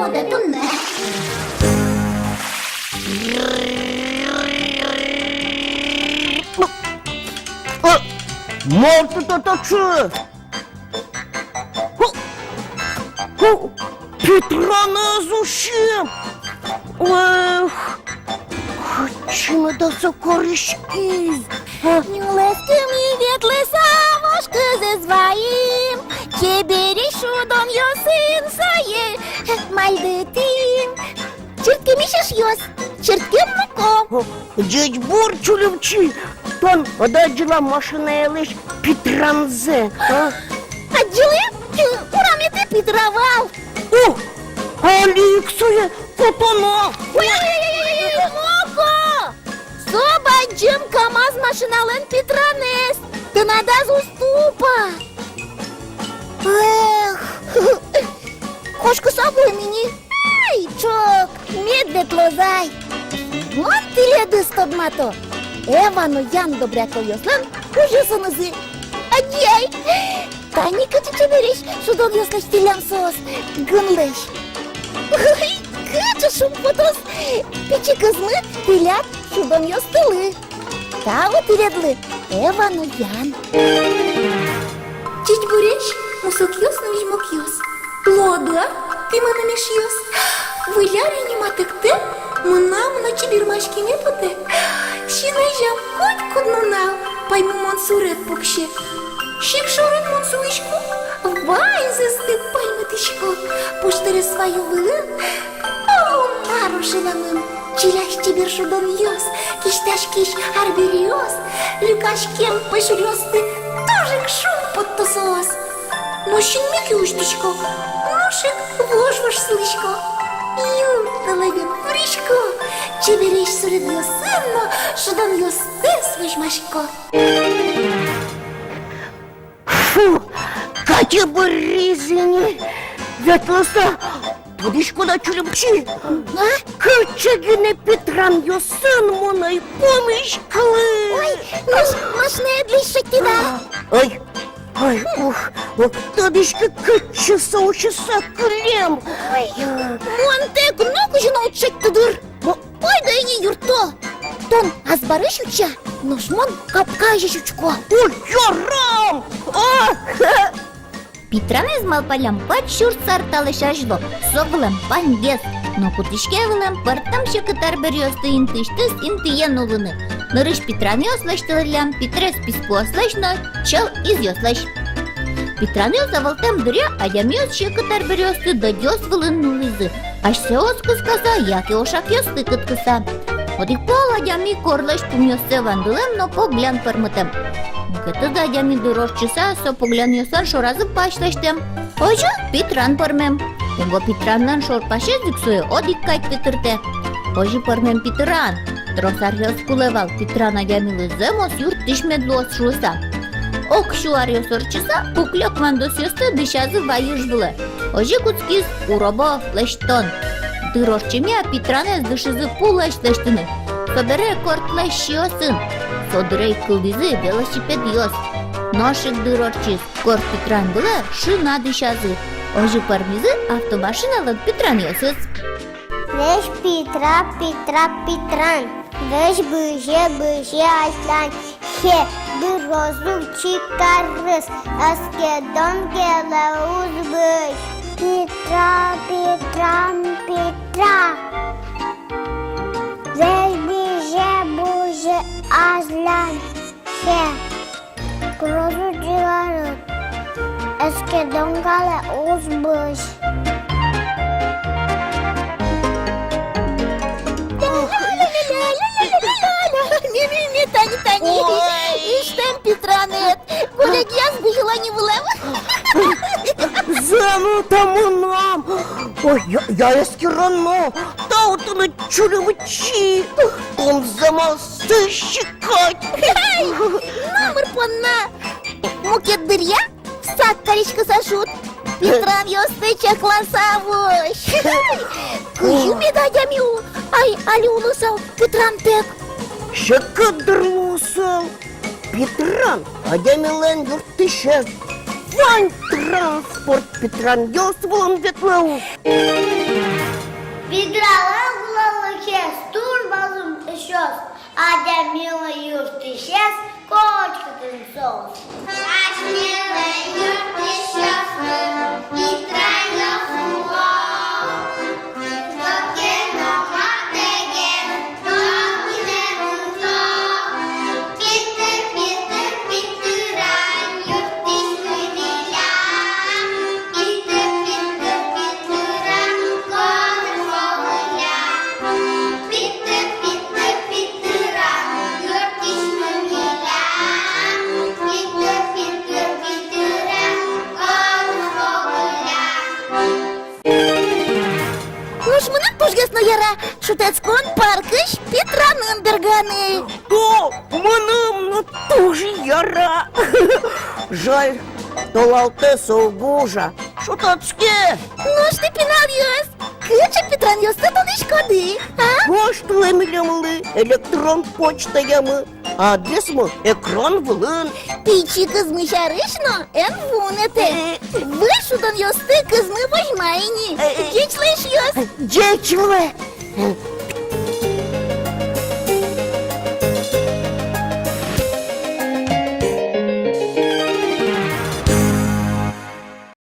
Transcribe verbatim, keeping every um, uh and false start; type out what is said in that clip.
Э, мар тӥ татчы? Ху, ху, Питранэз усем! Эх, кытчы меда со кариськиз? А? Нюлэскымы ветлыса, вож кызэз ваим, чебересь шудонъёсын сое мальдытӥм. Чырткемысь эшъёс, чырткем муком. О, ӟечбур, Чулымчи, тон ӧд адӟылэ машинаелэсь Питранзэ, а? Адӟылэ, ураметӥ Питра вал. О, али ик сое потоно. Ой, ой, ой, ой, ой, ой, ноко! Со бадӟым КамАЗ машиналэн Питранэз, тынадаз уз тупа. Эх, кошкыса вуэм ини. Ай, ӵок, мед ветлоз ай. Мон тӥледыз тодмато Эва но Ян Добряковъёслэн ужъёсынызы. Адӟи-а? Тани кыӵе чебересь шудонъёс лэсьтӥллям соос гынлэсь. Ой, кыӵе шумпотоз пичи кызмы тӥляд шудонъёстылы. Тау тӥледлы, Эва но Ян. Ӟечбуресь, мусокъёс но узьмокъёс. Луоды-а тӥ мыным эшъёс? Выль ар ини матэктэ, мынам но чебермаськеме потэ. Син азям котькуд нунал паймымон суред пуксе. Сикшорын мон сулӥсько, ваньзэсты паймытӥсько. Пуштэре свай вылын лунар ошемамын. Чилясь чебер шудонъёс, кисьтаськись арбериос, люкаськем пӧйшуръёсты туж ик шумпотто соос. Но синме ке усьтӥсько, нош ик вож-вож сылӥсько. Юрттылэ вем, вурисько, чебересь суредъёсын но шудонъёстэс возьмасько. Фу, категоризы ини ветлыса. Тодӥськод-а, Чулымчи? А? Кыӵе гинэ Питранъёсын мон ӧй пумиськылы. Ой, нош машинаедлэсь шедьтӥд-а? Ой, ой, ух, ух, тодӥськод, кыӵе со усьыса кылем. Ой, мон тэк нокызьы но уд шедьты дыр. Ой, ойдо ини юртто. Тон азбарысь утча, нош мон капка азьысь учко. Ой, ярам! А! Питранэз малпаллям куать сюрс ар талэсь азьло. Со вылэм паньгес. Но кутӥське вылэм пӧртэм секыт арбериосты интыысьтыз интыен нулыны. Нырысь питранъёс лэсьтылӥллям питрес писпуослэсь но чӧл изъёслэсь. Питранъёс ӧвӧлтэм дыръя адямиос секыт арбериосты дӧдьёс вылын нуллӥзы. Асьсэос кыскаса яке ошакъёсты кыткыса. Одӥг пол адями корлэсь пумъёссэ вандылэм но поглян пӧрмытэм. Мукетыз адями дыр ортчыса со поглянъёслэн шоразы пась лэсьтэм. Озьы питран пӧрмем. Уго питранлэн шор пасез ик сое одӥг кадь питыртэ. Озьы пӧрмем питран трос аръёс кулэ вал, питран адямилы зэмос юрттӥсь мед луоз шуыса. Ог сю аръёс ортчыса, пуклёк вандосъёсты дӥсязы вайыж вылэ. Озьы кутскиз уробо лэсьтон. Дыр ортчемъя питранэз дышизы пулэсь лэсьтыны. Собере кортлэсь сиосын. Со дыре ик кылдӥзы велосипедъёс. Нош ик дыр ортчиз, корт питран вылэ шина дӥсязы. Озьы пӧрмизы автомашиналэн питранъёсыз. Весь питра, питра, питран. Весь бызе, бызе азьлань. Хе, дыр озьы чик кариз, эскерон гинэ уз бызь. Питра, питран, питра. Весь бызе, бызе азьлань. Хе, дыр озьы чик кариз, эскерон гинэ уз бызь. Ме, ме, ме, тани, тани. Ой. Иштэм питранэд. Коллегияз бызьыло ни вылэм. Зэм-а та мынам? Ой, я, я эскероно. Тау тыныд, Чулымчи. Тон зэмос сыщик кадь. Эй, номыр понна. Мукет дыръя сак кариськыса шуд. Питранъёсты чакласа возь. Кызьы мед адями у-, ай, али улысал питрантэк? Секыт дыр луысал. Питран адямилэн юрттӥсез. Вань транспорт питранъёс вылын ветлэ ук. Питралэн кулэлыкез туж бадӟым, эшъёс, адямилэн юрттӥсез котькытын соос. Асьмелэн юрттӥсьёсмы питранъёс уло. Котьку но матынгес, котьку но мурто. Питыр, питыр, питырань юрттӥсьмы милям. Питыр, питыр, питырань котыр вӧлмылям. Питыр, питыр, питырань юрттӥсьмы милям. Питыр, питыр, питырань котыр вӧлмылям. Нош мыным тужгес но яра шутэтскон паркысь питранын берганы. О, мыным но туж яра. Жаль, толалтэ со уг ужа. Шутэтске. Нош тӥ, пиналъёс, кыӵе питранъёсты тодӥськоды, а? Гожтылэ милемлы электрон почтаямы. Адресмы экран вылын. Пичи кызмы сярысь но эн вунэтэ. Э. Выль шудонъёсты кызмы возьма ини. Э, э. Ӟеч луэ, эшъёс. Ӟеч луэ.